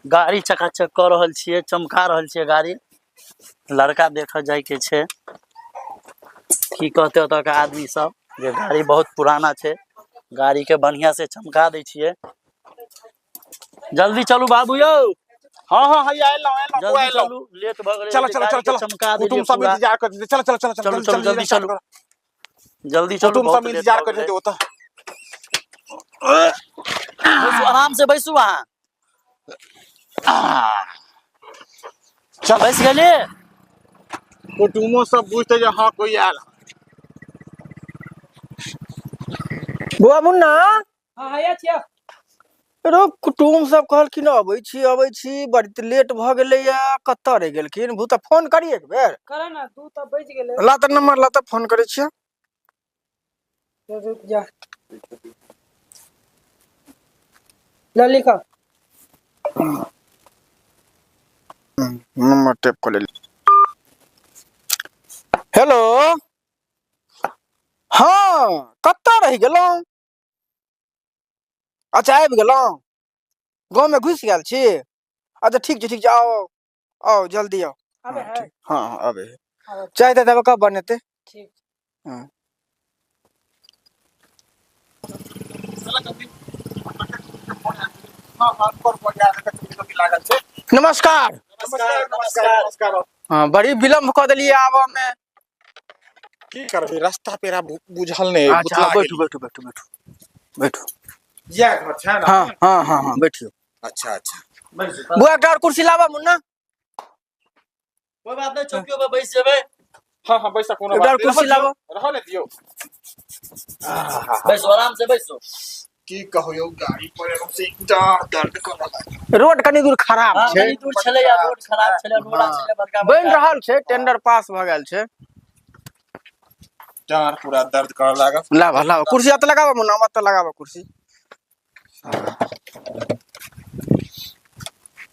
गाड़ी चकाचक कऽ रहल छियै, चमका रहल छियै गाड़ी। लड़का देखऽ जायके छै, की कहते ओतऽ के आदमी सब जे गाड़ी बहुत पुराना छै। गाड़ी के बढ़िया से चमका दै छियै। जल्दी चलू बाबू यौ। हाँ हाँ हैया एलहुँ एलहुँ बौआ जल्दी एलहुँ। चलू, लेट भऽ गेलै। चलो चलो गाड़ी चलो के चलो, चमका देलियै कुटुम सब पूरा। इंतजार करते। चलो चलो चलो। चलू चलू, जल्दी चलू, जल्दी चलू, कुटुम बहुत सब लेट इंतजार भऽ करते गेलै। ओतऽ। बैसू, आराम से बैसू अहाँ। चल। बैस गेलियै? कुटुमो सब बुझते जे हाँ कोई आयल। बौआ मुन्ना। हाँ, हैया छियै। रो कुटुम सब कहलखिन अबै छी अबै छी, बड़ी तऽ लेट भऽ गेलैया, कतऽ रहि गेलखिन भूत? फोन करी एक बेर। करे ना, 2 तऽ बजि गेलै। ला तऽ नंबर ला तऽ फोन करै छियै। रुक जा, ल लिख। नंबर टेप कऽ लेल। हेलो, हाँ, कतऽ रहि गेलहुँ? अच्छा, आबि गेलहुँ, गाँवमे घुसि गेल छी। अच्छा, ठीक छै, ठीक छै, आउ आउ, जल्दी आउ। आबै हाँ है? ठीक, हाँ हाँ, आबै है। आबै। चाय तऽ देबै, कब बनेतै? ठीक। हाँ। लागल छै। नमस्कार। नमस्कार नमस्कार नमस्कार। हाँ, बड़ी विलम्ब कऽ देलियै आबऽ मे। की करबै, रास्ता पेरा बुझल नहि। अच्छा, भुतला बैठू। गेली। बैठू बैठू बैठू बैठू। इएह घर छै ने? हाँ हाँ हाँ हाँ, बैठियौ। अच्छा अच्छा। बैसू। बुआ, एकटा आओर कुर्सी लाबऽ मुन्ना। कोइ बात नहि, चौकियो पर बैस जेबै। हाँ हाँ, बैसा, कोनो एकटा बात नहि। कुर्सी रहऽ दियौ, लाबऽ। रहऽ ने दियौ। बैसू, आराम से बैसू। की कहू यौ, गाड़ी पर एलहुँ से डाँर दर्द करऽ लागल। रोड कनी दूर खराब हाँ छै। कनी दूर छलै या रोड खराब छलै, रोड हाँ। छलै बड़का बनि बड़का। रहल छै, टेंडर पास भऽ गेल छै। डाँर पूरा दर्द करऽ लागल। लाबऽ लाबऽ कुर्सी, एतऽ लगाबऽ मुन्ना, एतऽ लगाबऽ कुर्सी।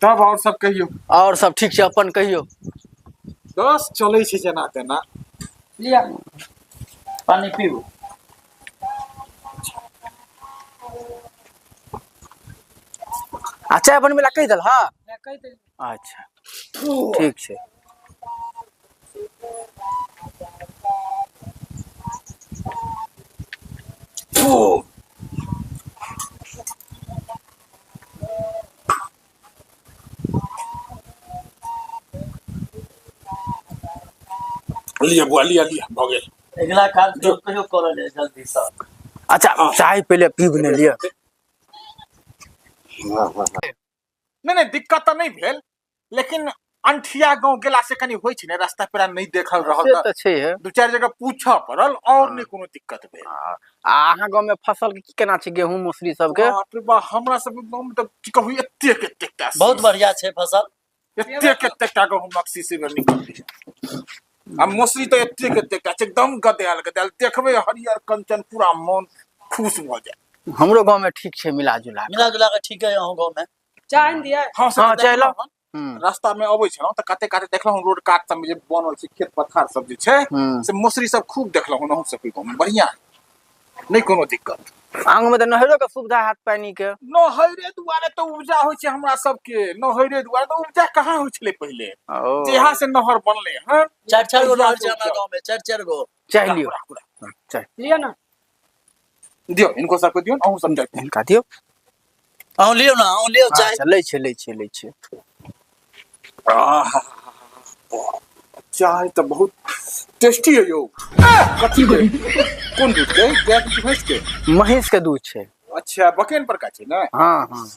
तब और सब कहियौ। आओर सब ठीक छै, अपन कहियौ। बस चलै छै जेना तेना। लिअ। पानी पीबू। आ चाय बनबै लए कहि देलह? मैं कहि देलियै। अच्छा, ठीक छै। लिअ बुआ, लिअ लिअ, भऽ गेल। अगिला काज कहियो कहियो करऽ ले जल्दी से। अच्छा, चाय पहिले पीब ने लिअ। नहि नहि, दिक्कत तऽ नहि भेल, लेकिन अंठिया गाँव गेला से कनि होइ छै ने, रास्ता पेरा नहि देखल रहल। से तऽ तऽ छै हे। दू चारि जगह पूछऽ पड़ल, और नहि कोनो दिक्कत भेल। आ अहाँ गाँवमे फसल के की केना छै, गेहूँ मौसरी सबके? बाप रे बा, हमरा सबके गाँव मे तऽ की कहू, एतेक एतेक टा बहुत शीश। बढ़िया छै फसल। एतेक एतेक टा गहूमक शीश एहि बेर निकललै आ मौसरी तऽ एतेक एतेक टा छै, एकदम गदायल गदायल देखबै, हरियर कंचन, पूरा मन खुश भऽ जायत। हमरो गाँवमे ठीक छै मिला जुला कऽ। मिला जुला कऽ ठीक है अहूँ गाँव में। चाय आनि दियै? हाँ, से हाँ, तऽ चाय लाउ। देखलहुँ हन। रास्ता में अबै छलहुँ तऽ कते कते देखलहुँ, रोड कात सब में जे बनल छै, खेत पथार सब जे छै, से मौसरी सब खूब देखलहुँ हन। अहूँ सबके गाँव में बढ़िया, नहि कोनो दिक्कत। आंगमे तऽ नहरो के सुविधा हैत पानि के? नहरे दुआरे तऽ उपजा होइ छै हमरा सबके, नहरे दुआरे तऽ उपजा कहाँ होइ छलै पहिले। ओ जहिया से नहर बनलै हन, चारि चारि गो तहिया नहर से छै हमरा उपजा। गाँव में, चारि चारि गो। चाय लियौ। पूरा पूरा। चाय लिअ ने। दियौ, हिनको सबके दियौ, अहूँ सब चाय पियौ। हिनका दियौ। अहूँ लियौ ने, अहूँ लियौ चाय। अच्छा, लै छै लै छै लै छै। आहा, चाय तऽ बहुत टेस्टी है यौ। कथी के, कोन दूध के, गाय के कि भैंस के? महींस के दूध छै। अच्छा, बकेन पर का छै ने? हाँ हाँ।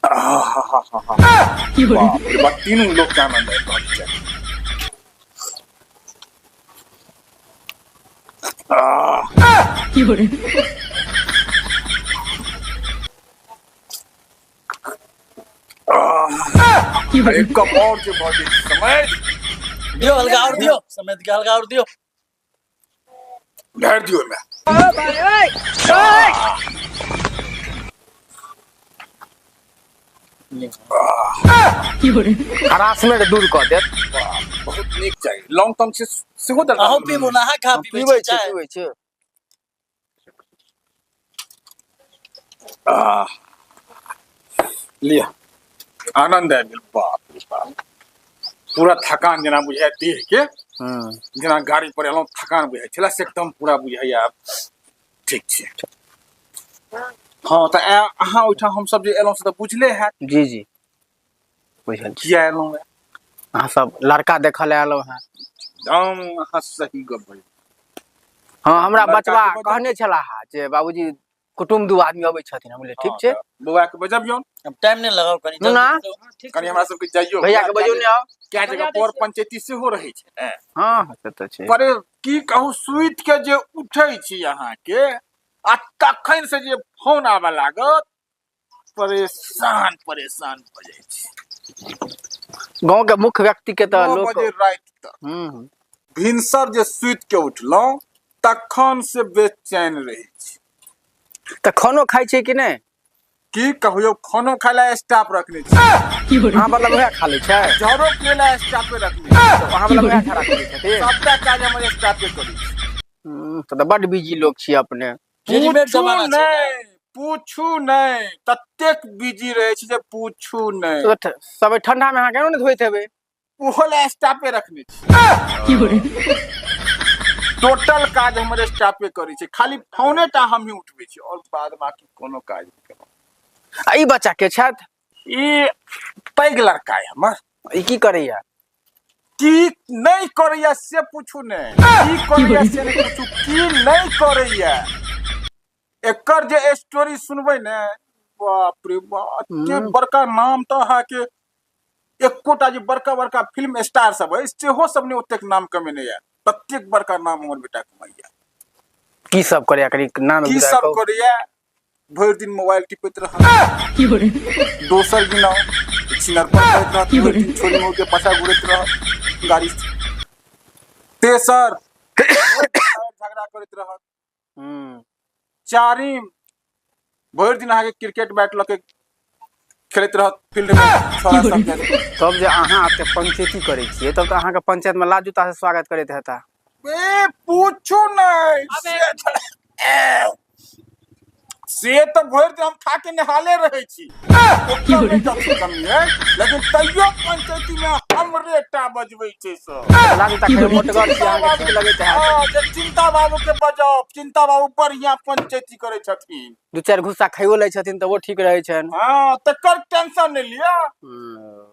आहाहाहा। बाप रे बाप, तीनू लोग के आनंद आबि रहल छै। आह, आह, एक कप और जे भऽ जेतै समय। दियौ हल्का और दियौ, समेत के हल्का और दियौ। ढारि दियौ ओहिमे। ओ भाय ओए ओए। हरासमेंट दूर कऽ देत। बहुत नीक चाय, लौंग तोंग से सेहो दल। अहूँ पीबू ने, अहाँ कहाँ पीबै पीबै छी छै। चाय? पीबै छै। आह, लिअ, आनंद आबि गेल। बाप रे बाप, पूरा थकान जेना बुझाय देह के, जेना गाड़ी पर एलहुँ थकान बुझाइ छलै, से एकदम पूरा बुझाइया आब ठीक छै। हँ तऽ अहाँ ओहिठाम हमसब जे एलहुँ से तऽ बुझले हैत। जी जी, बुझल छी। किया एलहुँ? अहाँ सब लड़का देखऽ लए एलहुँ हेँ। एकदम अहाँ सही गप बजलहुँ। हँ, हमरा लड़का बचबा के बजाउ। कहने छलाह जे बाबूजी कुटुम्ब दू आदमी अबै छथिन। हम बोले ठीक छै। बौआ के बजबियौ। अब टाइम नहि लगाउ कनी, मुन्ना। जल्दी हँ, ठीक कनी छै। हमरा सबके जाइयो भैया के बजौ ने आउ। क्या जगह बजा दै पर छियै। पंचायती सेहो रहै छै ने। हँ हँ, से तऽ छै। पर की कहू, सुति के जे उठै छी अहाँके आ तखन से जे फोन आबऽ लागत, परेशान परेशान भऽ जाइ छी। गाँव के मुख्य व्यक्ति के तऽ 9 लोक बजे राति तक भिनसर जे सुति के उठलहुँ तखन से बेचैन रहै छी। तऽ खानो खाइ छै कि नहि? की कहू यौ, खानो खाय लए स्टाफ रखने छी। अहाँ मतलब उएह खा लै छै? झरो पियै लए स्टाफे रखने छी। अहाँ मतलब उएह खाना खा लै छथिन? सबटा काज हमर स्टाफे करै छै। तऽ बड बिजी लोक छी अपने। रेडीमेड पूछू जमाना छै ने। नहि, पूछू नहि, ततेक बिजी रहै छी जे पूछू नहि। तऽ सब ठंडा मे अहाँ केना ने धोइत हेबै? ओहो लए स्टाफे रखने छी। टोटल काज हमर स्टाफे करै छै, खाली फोने टा हमही उठबै छी और बाद बाकी कोनो काज नहि केलहुँ। आ ई बच्चा के छथि? ई पैघ लड़का अइ हमर। ई की करैया? की नहि करैया से पूछू नहि, की करैया से नहि पूछू, की नहि करैया। एकर जे स्टोरी सुनबै ने, बाप रे बाप, एते बड़का नाम तऽ अहाँके एकोटा जे बड़का बड़का फिल्म स्टार सब अछि सेहो सब नहि ओतेक नाम कमेने यऽ, ततेक बड़का नाम हमर बेटा कमाइया। की सब करैया कनी नाम की एक सब कहू। करैया? भरि दिन मोबाइल टिपैत रहत, दोसर गिनाउ छिनरपन करैत रहत, भरि दिन छोरी मौके पाछा घुरैत रहत गाड़ी से। तेसर झगड़ा करैत रहत। चारिम भरि दिन अहाँके क्रिकेट बैट लऽ के खेलैत रहत फील्ड में छोरा सब जरे। तब जे अहाँ एते पंचायती करै छियै तब तऽ अहाँके पंचायत में लात जूता से स्वागत करैत हेता। ए पूछू नहीं, से तऽ भरि दिन हम खा के नहाले रहै छी, ओकर नहि कथी कमी है, लेकिन तैयो पंचायती में हमरे टा बजबै छै सब। लात जूता खाय मोटगर छी अहाँके ठीक लगैत हैत। हँ, जे चिंता बाबू के बजाओ, चिंता बाबू बढ़िया पंचायती करै छथिन। दू चारि घुस्सा खाइयो लै छथिन तऽ ओ ठीक रहै छनि। हँ, तकर टेंशन नहि लिअ,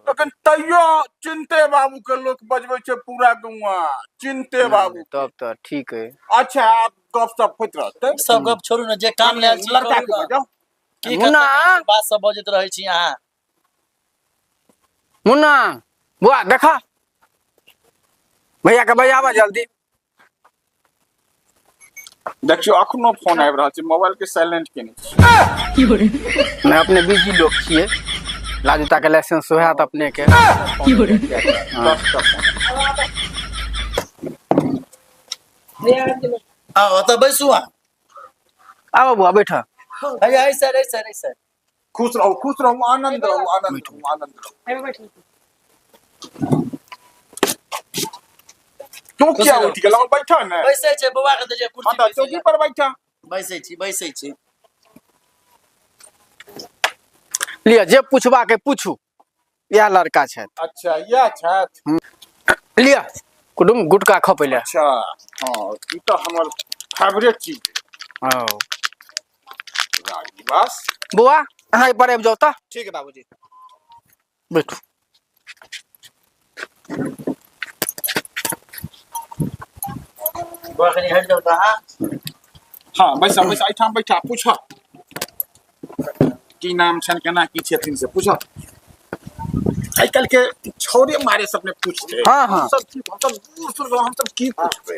लेकिन तैयो चिंते बाबू के लोक बजबै छै पूरा गौआ, चिंते बाबू। तब तऽ ठीक है। अच्छा, आब गप सप होइत रहतै। सब गप छोड़ू ने, जे काम ले आयल छी लड़का करू के ने। बजाउ। की मुन्ना। करतै, बात सब बजैत रहै छी अहाँ। मुन्ना बुआ देखा भैया के बजाबा जल्दी। देखियौ अखनो फोन आबि रहल छै, मोबाइल के साइलेंट केने छी। नहि, अपने बिजी लोक छियै, लात जूता के लाइसेंस होयत अपने के। 10 टा फोन। भैया आबि गेलै। आउ ओतऽ बैसू अहाँ। आबो बुआ बैठ। भैया ऐ साइड, ऐ साइड, ऐ साइड। खुश रहू, खुश रहू, आनंद रहू, आनंद रहू, आनंद रहू। आबि बैठू। तू खुश किया रहू। उठि गेलौ? बैठा ने। बैसै छै बौआ के दै हँ कुर्सी। तऽ बैसै चौकी लए। पर बैठा। बैसै छी, बैसै छी। लिअ, जे पूछबा के पूछू, इएह लड़का छथि। अच्छा, इएह छथि। लिअ कुटुम गुटका खपै लए। अच्छा, हँ, ई तऽ हमर फेवरेट चीज हँ राजनिवास। बौआ अहाँ एहि पर आबि जाउ तऽ। ठीक है बाबूजी। बैठू। बौआ कनी हटि जाउ तऽ अहाँ। हँ, बैसा बैसा, एहिठाम बैठा, पूछ की नाम छनि, केना की छथिन से पूछ। आइ काल्हि के छौरे मारे सब ने पूछते। हँ, हँ। सब की, हम सब दूर सुन हम सब की पूछबै।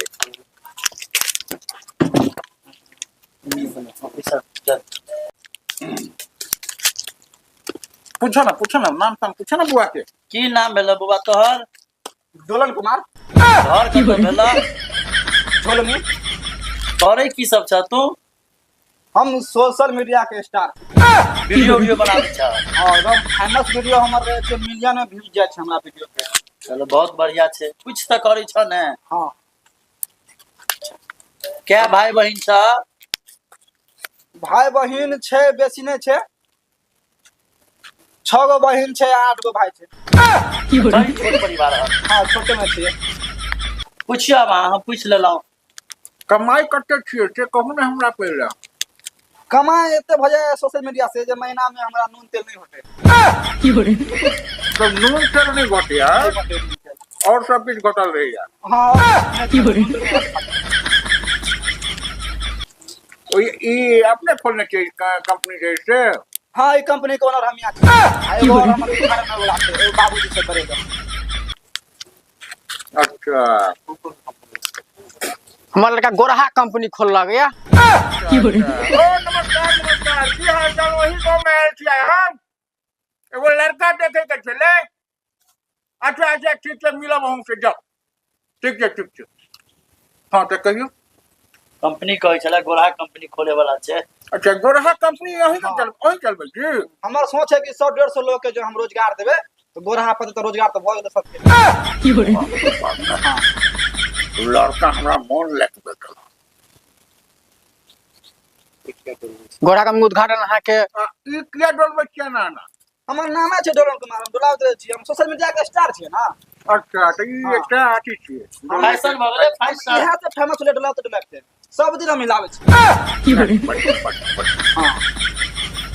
पूछो ना, पूछो ना, नाम ताम पूछो ना बुआ के। की नाम भेल बौआ तोहर? दोलन कुमार। घर कतऽ भेल? झोलनी। करै की सब छ तू? हम सोशल मीडिया के स्टार। वीडियो वीडियो बनाबै छ? हाँ, एकदम फेमस वीडियो हमर रहै छै, मिलियन में व्यूज जाइ छै हमरा वीडियो के। चलो बहुत बढ़िया छै, कुछ तऽ करै छ ने। हाँ। कै भाई बहिन छ? भाई बहिन छै, बेसी नहि छै। 6 गो बहिन छै, 8 गो भाई छै। बड़ी छोट परिवार है। हाँ, छोटे में छियै। पूछियो आब अहाँ, हम पूछि लेलहुँ। कमाई कते छियै से कहू ने हमरा पहिले। कमाई एते भऽ जाय सोशल मीडिया से जे महीना में हमरा नून तेल नहीं होते। तो नून तेल नहीं घटिया, और सब किछु घटल रहैया। हाँ। ई अपने खोलने छियै कंपनी जे से? हाँ, ई कंपनी के ओनर हम यहाँ छी। आ एगो और हमर उद्घाटन वाला छै, एगो बाबूजी से करेगा। अच्छा। हमर लड़का गोरहा कंपनी खोललक या। ओ नमस्कार नमस्कार, की हाल चाल? वही गाँव में आयल छियै हम, एगो लड़का देखे के छलै। अच्छा अच्छा, ठीक छै, मिलब अहूँ से, जाउ। ठीक छै ठीक छै। हाँ तऽ कहियौ। कंपनी कहै छलै गोरहा कंपनी खोले वाला छै। अच्छा, गोरहा कंपनी अहीं के चल, अहीं चलबै छी? हमर सोच है कि 100-150 लोग के जो हम रोजगार देबै तो गोरहा पर तो रोजगार तो भऽ गेलै सबके। लड़का हमरा मोन लायक भेटल। गोरहा कंपनी उद्घाटन अहाँके। ई किया डोलबै छियै ना ना? हमर नामे छै डोलन कुमार, हम डोलाबैत रहै छियै, हम सोशल मीडिया के स्टार छियै ना। अच्छा, तऽ ई एकटा अथी छियै, फैशन भऽ गेलै, फैशन। इएह से फेमस होलै डोलाबैत डोलाबैत, सब दिन हम हिलाबै छी। हाँ,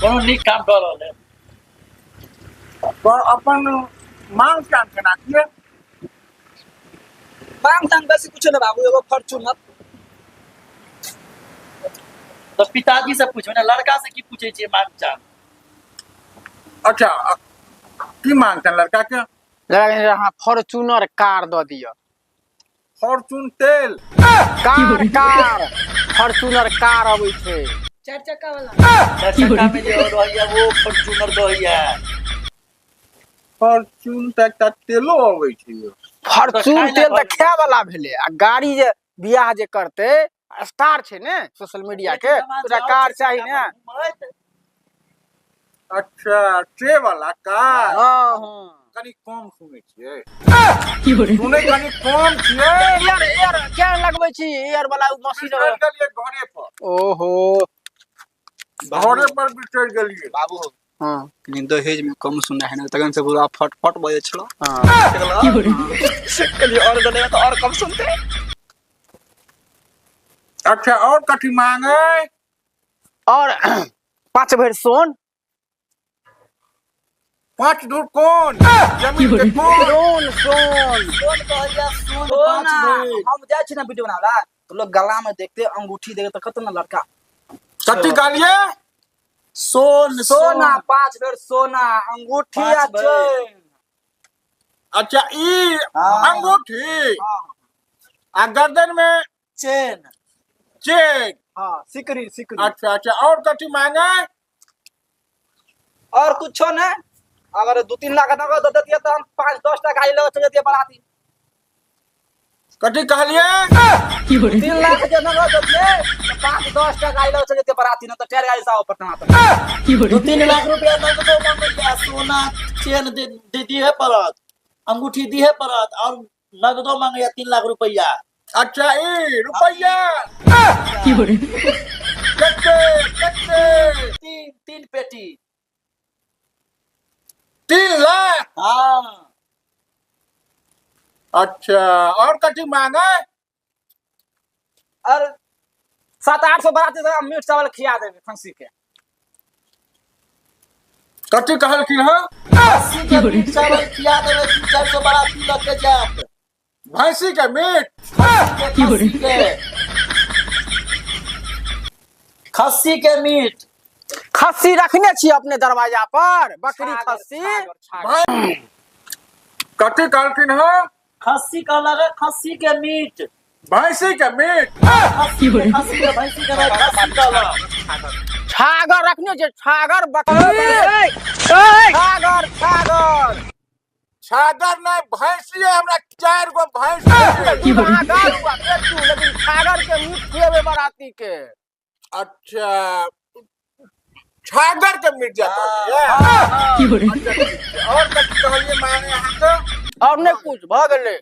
कोनो नीक काम कऽ रहल है। तऽ अपन मांग चांग केना छियै? मांग तांग बेसी कुछो नहि बाबू, एगो फॉर्च्यूनर। तऽ पिताजी से पूछबै ने, लड़का से की पूछै छियै मांग चांग? अच्छा, की मांग छनि लड़का के? लड़का के अहाँ फॉर्च्यूनर कार दऽ दिअ। फॉर्चून तेल? कार कार, फॉर्च्यूनर कार अबै छै। चारि चक्का वाला। चारि चक्का में जे रहैया वो फॉर्च्यूनर कहैया। फॉर्चून तऽ एकटा तेलो अबै छै यौ। फॉर्च्यून तेल तऽ खाय वाला भेलै, आ गाड़ी जे बियाह जे करतै, स्टार छै ने सोशल मीडिया के, ओकरा कार चाही ने। अच्छा, से वाला कार। हाँ हाँ। कनि कम सुनै छियै, सुनै कनि कम छियै। एयर एयर क्या लगबै छी, एयर वाला उ मशीन? बिसरि गेलियै घरे पर। ओहो, घरे पर बिसरि गेलियै बाबू। हाँ। कनि दहेज में कम सुनै है ने, तखन से पूरा फटफट बजै छलो। हाँ। कनि और डलेगा तो और कम सुनते। अच्छा, और कथी मांगे? और 5 भरि सोन। 5 धूर कोन जमीन के कोन? सोन सोन। सोन कहैया, सोन। सोना। 5 भरि। हम जाइ छी ना वीडियो बनाबला तो लोग गला में देखते, अंगूठी देखते, तो कत ना लड़का। कथी कहलियै? सोन। सोना, 5 बेर सोना, अंगूठी आ 5 भरि। चैन। अच्छा, ई हाँ। अंगूठी हाँ। आ गर्दन में चेन। चेन। हाँ, सिकरी सिकरी। अच्छा अच्छा, और कथी मांगे? और कुछो नहीं, अगर 2-3 लाख नगद दे दिए तो हम 5-10 टा गाड़ी लगे चल जतिए बराती। कथी कहलियै? 3 लाख जे नगद दे दिए तो 5-10 टा गाड़ी लगे चल जतिए बराती, ना तो टायर गाड़ी से आओ पटना तक। 2-3 लाख रुपया नगदो मंगैया, सोना चेन दे दे दिहे पड़त, अंगूठी दिहे पड़त, और नगदो मंगैया 3 लाख रुपया। अच्छा, ई रुपैया कते कते? 3 पेटी। 3 लाख? हाँ। अच्छा, और कथी मांगे? और 700-800 बराती से मीट चावल खिया देबे खस्सी के। कथी कहलखिन हँ? खस्सी के मीट चावल खिया देबे, 300-400 बराती लऽ के जायत। भैंसी के मीट? खस्सी के, खस्सी के मीट। खस्सी रखने छी अपने दरवाजा पर, बकरी खस्सी। छागर। कथी कहलखिन हँ? खस्सी कहलक है, खस्सी के मीट। भैंसी के मीट? खस्सी के, खस्सी के, भैंसी के नहीं, खस्सी कहलक। छागर रखने छै, छागर बकरी, छागर छागर। छागर नहीं, भैंसी है, हमरा 4 गो भैंसी है। दूध अहाँ गारू आ बेचू, लेकिन छागर के मीट खुएबै बराती के। अच्छा, छागर के मीट जाता है। और कथी कहलियै मांगे अहाँके? और नहि कुछ, भऽ गेलै,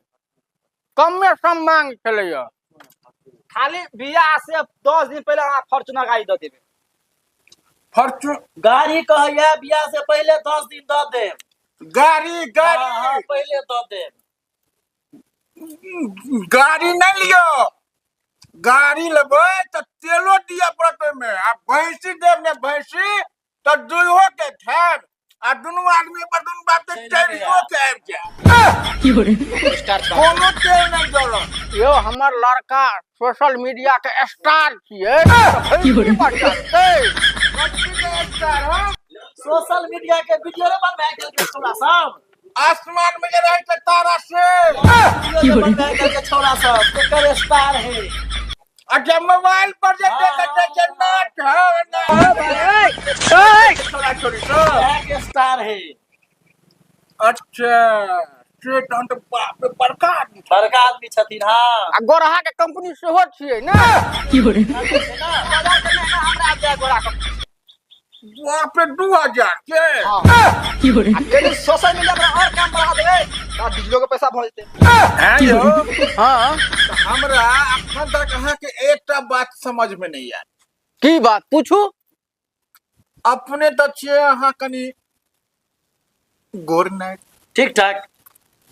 कमे सम मांग छलैया। खाली बियाह से 10 दिन पहले अहाँ फॉर्च्यूनर गाड़ी दऽ देबै। फॉर्चून गाड़ी कहैया बियाह से पहिले 10 दिन दऽ देब। गाड़ी हाँ, गाड़ी हाँ, पहिले दऽ देब। गाड़ी नहि लियौ, गाड़ी लेबै तऽ तेलो दिअ पड़त ओहिमे, आ भैंसी देब ने भैंसी तऽ दुइहो के खायब, आ दुनू आदमी पर दुनू बाप के चढ़ियो के आबि जायब, कोनो तेल नहि जरत। यौ हमर लड़का सोशल मीडिया के स्टार छियै, तऽ भैंसी बचतै। कथी के स्टार हँ? सोशल मीडिया के वीडियो रे बनबै गेल के छौड़ा सब, आसमान में जे रहै छै तारा से वीडियो जे बनबै गेल के छौड़ा सब तेकर स्टार है। अच्छा मोबाइल पर जे देखै छै नाच है छोड़ा छोड़ी सब इएह के स्टार है। अच्छा से तहन तऽ बाप रे बड़का आदमी, बड़का आदमी छथिन। हाँ, आ गोरहा के कंपनी सेहो छियै ने। बाप रे 2000 के। आ कनि सोशल मीडिया पर और काम बढ़ा देबै तऽ डीजलो के पैसा भऽ जेतै। हैं यौ? हाँ। तऽ हमरा अखन तक अहाँके एकटा बात समझ में नहि आयल। की बात पूछू? अपने तऽ छियै अहाँ कनि गोर नहि ठीक ठाक,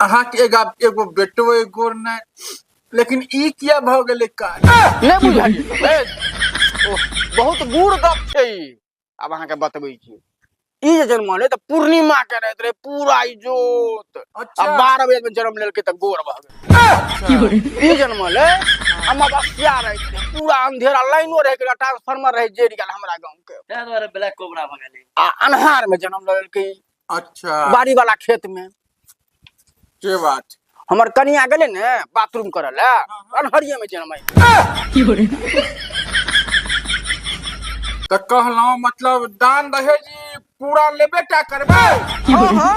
अहाँके एगो एगो बेटो अइ गोर नहि, लेकिन ई किया भऽ गेलै काज नहि बुझलियै? ओ, बहुत गूढ़ गप छै ई। आब अहाँके बतबै छी, ई जे जन्मलै तऽ पूर्णिमा के रहैत रहे पूरा इजोत। अच्छा। आ 12 बजे में जन्म लेलकै तऽ गोर भऽ गेल। ई जन्मलै अमावस्या रहैत रहे पूरा अंधेरा, लाइनो रहे के ट्रांसफार्मर रहे जरि गेल हमरा गाँव के, ताहि दुआरे ब्लैक कोबरा भऽ गेलै। आ अन्हार में जन्म लेलकै। अच्छा। बाड़ी वाला खेत में। के बात? हमर कनिया गेलै ने बाथरूम करऽ लए, अन्हरिये में जन्मै। तऽ कहलहुँ मतलब दान दहेज ई पूरा लेबे टा करबै? हाँ हाँ।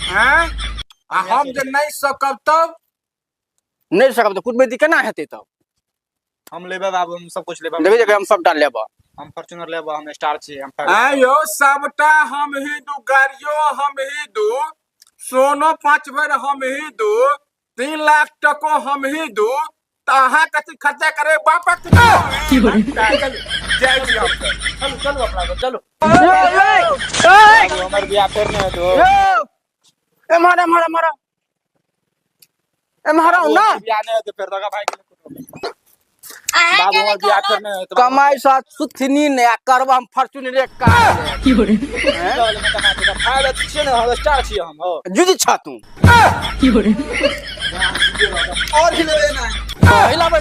हैं, आ हम जे नहि सकब तब? नहि सकब तऽ कुटमैती केना हेतै तब? हम लेबै बाबू, हम सब कुछ लेबै। लेबै जे हम सबटा लेबऽ। हम फॉर्च्यूनर लेबै, हम स्टार छी, हम आँय यौ, सबटा हम ही दू, गाड़ियो हम ही दू, सोनो 5 भरि हम ही दू, 3 लाख टको हम ही दू, तऽ अहाँ कथी खर्चा करे बापक? जाइ छी हम तऽ। चलू चलू, अपना सब चलू। हमर बियाह फेर नहि हेतौ। यौ एम्हर एम्हर एम्हर एम्हर आउ ना। बियाह नहि हेतौ फेर दगा भाई के अहाँ बाबू, के हमर बियाह फेर नहि हेतौ। कमाई सा सुथनी ने आ करब हम फॉर्च्यूनर कार। फायदा छियै ने, हम स्टार छियै हम हो। जुझ छा तू। और ही लेबै ना? हिलाबै।